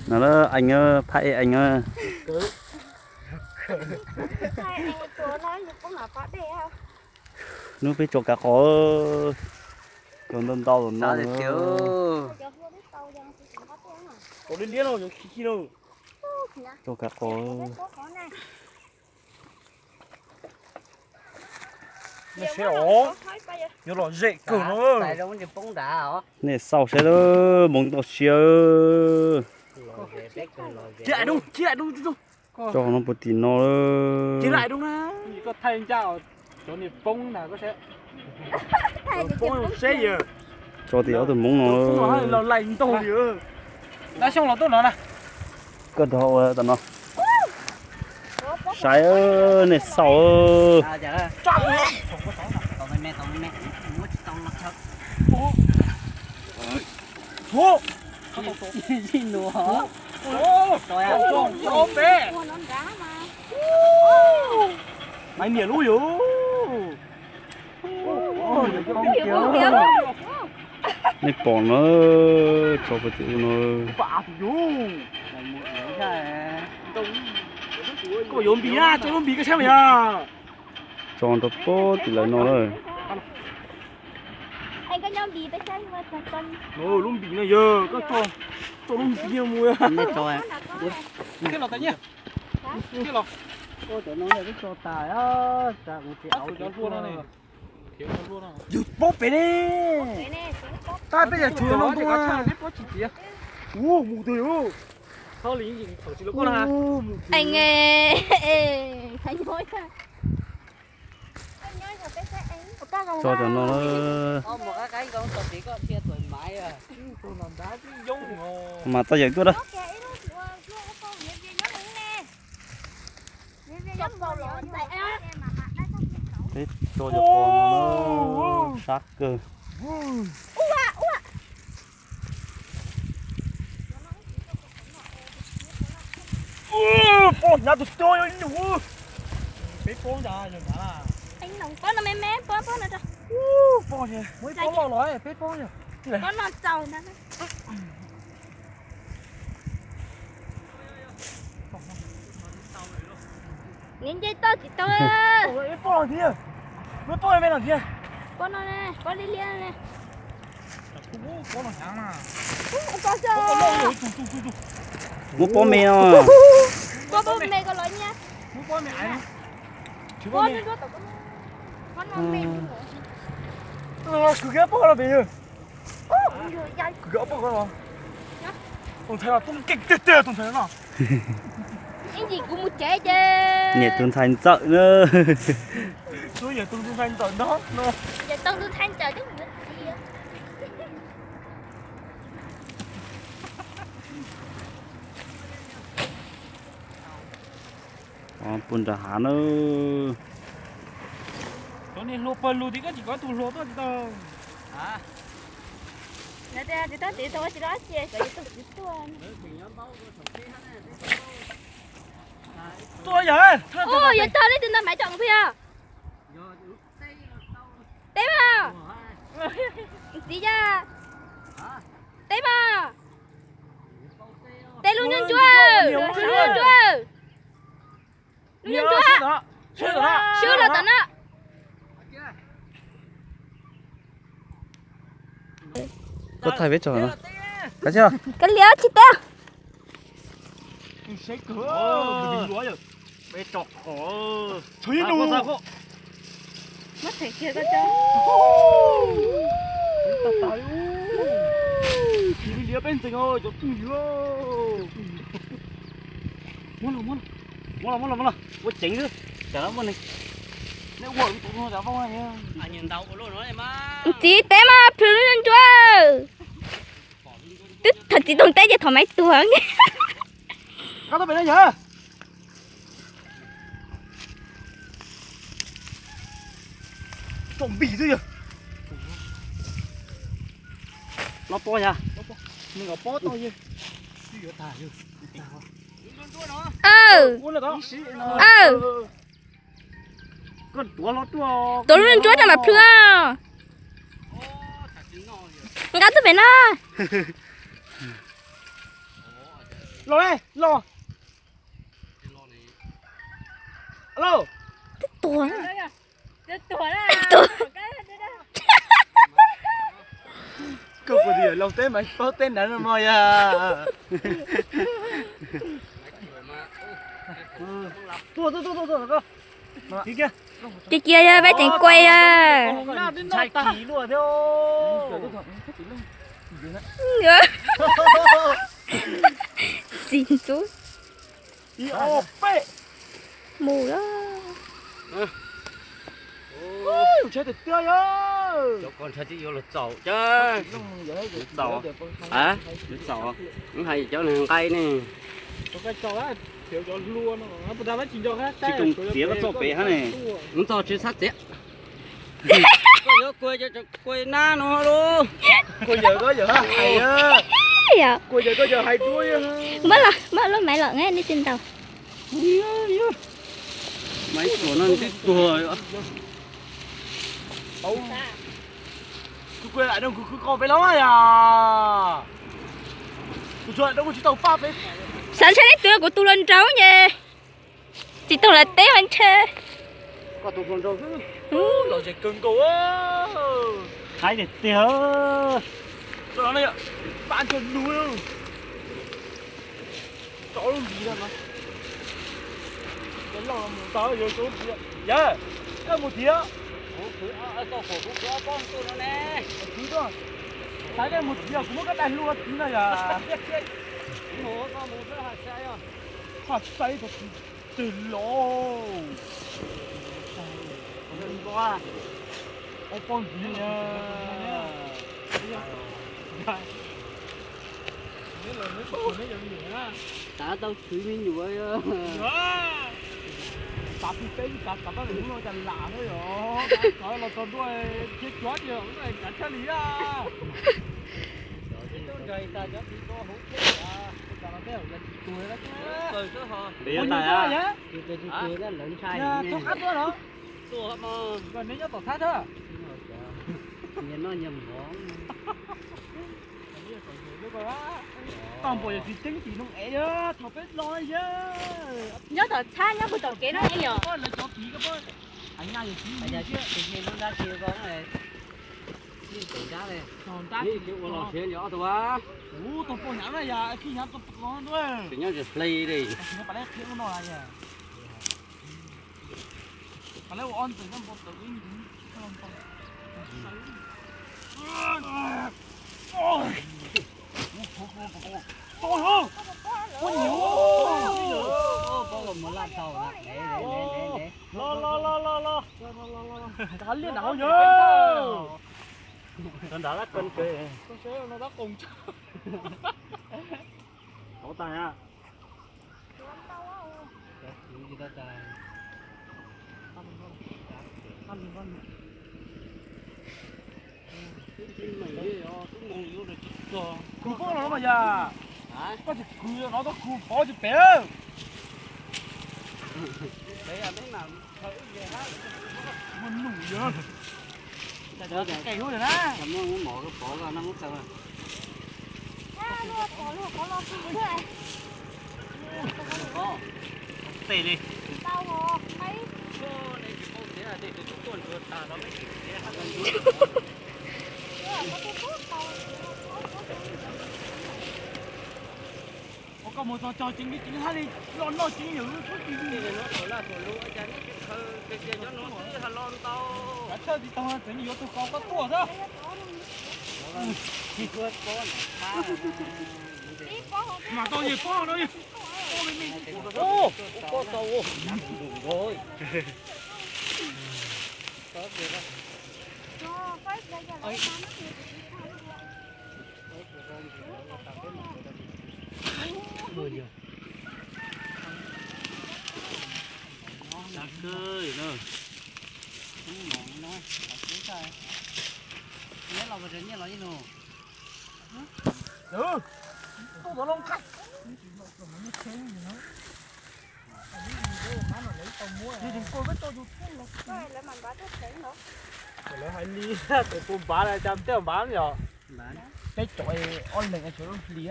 No na, anh ơi, pha ê anh ơi. Hnub peb tso kav qos, tso ntau ntau no. Tso kav qos. Nej xauj saib lawm, hmoov toj siab. Tso no puag tim no. Tso tim ob tug hmoov no. Koj rov ua tom no. Saib, nej xauj. Niam lub yus. Nej pom no, tso puag tim ub no. Koj yuav npis na, tso lub npis koj saib mas yog. Tso rau puag tim lawv no lawm. Lub npis no yog koj tso lub npis mus. Yus paub pem ne. Tab peb yam tshuav no ua mus twg yus. Tso cov no mas txog yawm tuaj na. Peb tso cov qos no sab kawg. Poj hnyav tus tuag yog ib nus. Peb pob ntag, yog hnyav. Pob no me me, pob, pob no rau. Pob, muaj ib pob loj los peb pob yog. Pob no txaus ntag. Nws nce toj tsis tau. Ib pob no thiab. Muaj pob me no thiab. Pob no ne, pob liab liab ne. Muaj pob me no. Pob me ko los nyiaj. Pob no me. Kwv kiag pob no pem yog. Kwv kiag pob ko los. Tus ntxhais no tub keej tiag tiag tus ntxhais no. Ib ntsis kuv mus tsev ces. Niam tus ntxhais ntxawm na. Tus niam tus ntxhais ntxawm no. Niam tus ntxhais ntxawm twb mus txiv. Pw nram hav na. Cov niag hluas pawg lug tid koj tsis kom tus hluas tuaj tsis tau. Tsis tau txiv tau tsis tau tsis tau txiv tuaj. Tuaj yog. Ua yog tag nej tus ntawd Maiv tsom phooj ywg. Teb mas. Txiv yog. Teb mas. Teb lub ntsej ntsuab, lub ntsej ntsuab. Lub ntsej ntsuab. Swb los tom no. Koj thaij peb tso no. Kav liam tsis teb. Muab them kiag koj cov. Cia li liab peb ntxeev cov phooj ywg. Muab los, muab los, muab los, muab los, ua ceev xwb. Tsam no muaj neeg, nej ua tus no tsam vau. Txiv teb mas plhws lub ntsej ntsuab. Twb thaum txiv toog teb ces thaum Maiv tuag. Koj tuaj pem no yog. Tsom npis xwb yog. Los pom yog. Nws kom pob tau yog. Tuav lub ntsej ntsuab rau mam plhws. Nqa tuaj pem no. Los ne, los. Alo. Twb tuag na. Tuag. Koj puas yawm laug teb mas paub teb nrad no mog yog. Tuaj, tuaj, tuaj, tuaj, tuaj. Cia cia yog peb tseem kuai yog. Ntshai kis luaj thiab. Xis ntxub. Mus lawm. Ntshai tiag tiag yog. Cov ko ntshai twb yuav los txaus cab. Txaus, txaus, hais cov nqaij ne. Tsis koom txiav koj txoj pem hab ne. Mus txog tsis xav txiav. Koj yuav kuas cov kuas nab no lauj. Kuas yawm koj yawm hais, kuas yawm koj yawm hais duab. Muab los, muab lub maiv los neb tsis ntaus. Maiv tuag no twb tuag. Kuv kuj lam rau kuv khwv qos pem los yom. Kuv tsuas lam rau kuv tsis tau faj pem. Xav ntshai neb tus kuv tus hluas nraug ne. Tsis tau lam teb mas ntshai. Koj tus hluas nraug xwb. Los zem kawg nkaus. Haib tiag tiag. Pab ntsog nug. Tso lub ntiv no. Cov loj mus tau yuav tso lub ntiv. Yawg, koj mus thiab. Kuv khwv, koj khwv ob pob ntuj no ne. Khwv tuaj. Xav koj mus thiab kuv muab koj daig hlua txiv no yom. Mus koj mus xwb hais sai yog. Hais sai tau txiv twg los. Ob pob ntxiv. Xav tau khwv me nyuam. Xav tsis peb xav xav pab mus no cas lam xwb yom. Xav los txog ntua thiab cuav ces kav chawj li a. Tsis tuag. Ua nyuj tuaj yom. Thoob qab tuaj los. Koj neb nyob tom thab thawj. Nyias noj nyias mov. Tau npaum yog tsis ceeb tim no es yog thaum peb los yog. Nyob tom thab nyob puag tom kev no es yog. Lawv cov tid koj paub. Hais nyaj yog tsis yog tsis lub nrab tsis ko. Yeej tau nrab li. Yeej tsis ua los siav li ob tug a. Ub, tau poj nyam na yog tsis nyam tau poj nyam. Tsis nyob tsis hle li. Tsis nyob pas leb qhia ub no yog. Pas leb ua ob ntawm nyob npau taws ib ntawd. Los los los los los. Kav liam nram hauv yawg. Nram lab ko. Tov tas. Khwv pob no mas yog. Koj tsis khwv no koj khwv pob tsis pem. Ua num yog. Cov kais hub na. Tes li. Ua koj mus txog txog ceev li ceev hab li los noj ceev yawm lub txhub ti li. Kav chawj tsis tau tseem yuav tug kaus koj tuaj xwb. Mas tau yawg pob no yawg. Ub, ub, pob tau ub. Neb los nyiaj los ib nus. Tuaj tom loo qab. Lawv hais li tus npav no cas tej npav yom. Peb cov ob leeg tshuav lub hli.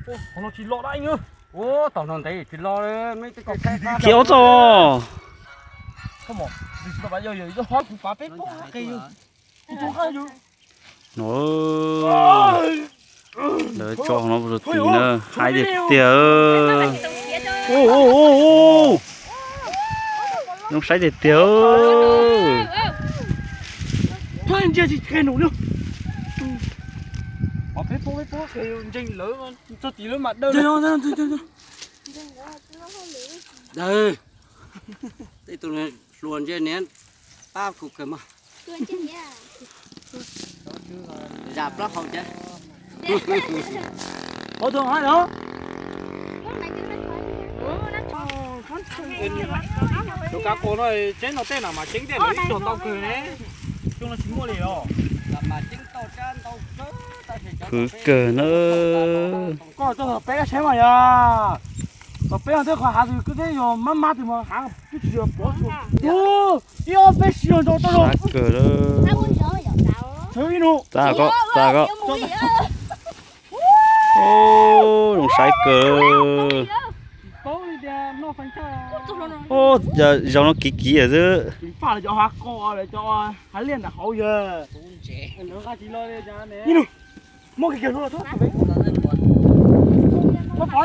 Qhov no tsis los dab ib. Ua tau no ntev tsis los. Khiav ob txoj. No, lawv tso no rau tid na, haib tiag tiag. Zoo saib tiag tiag. Ntsia tsis qe num li. Peb pob peb pob qe ntseeg lawv txog tid lawv mam dawj. Dawj. Tej tus hluas ntse niam pab kuv kawg mas. Zam plaub hau ces. Ov, tus hais los. Tus kav qus no tseeb no tej no mas ceeb tiag, lawv ib tug tau kawg ne. Xyoo no tsis muaj li os. Khwv kawg na. Koj tau tom peb saib mas yog. Tom peb no tej qhov hav twg twb yog mab mab twg mas hav twb tsis yog pov. Ib ob peb sib yog nrau tau los. Sab kawg lawm. Sawv ib nus. Tag koj, tag koj. Zoo saib kawg. Zaum no kiv kiv xwb. Hav liaj nram hauv yog. Muab kiag kiag hlua. Pov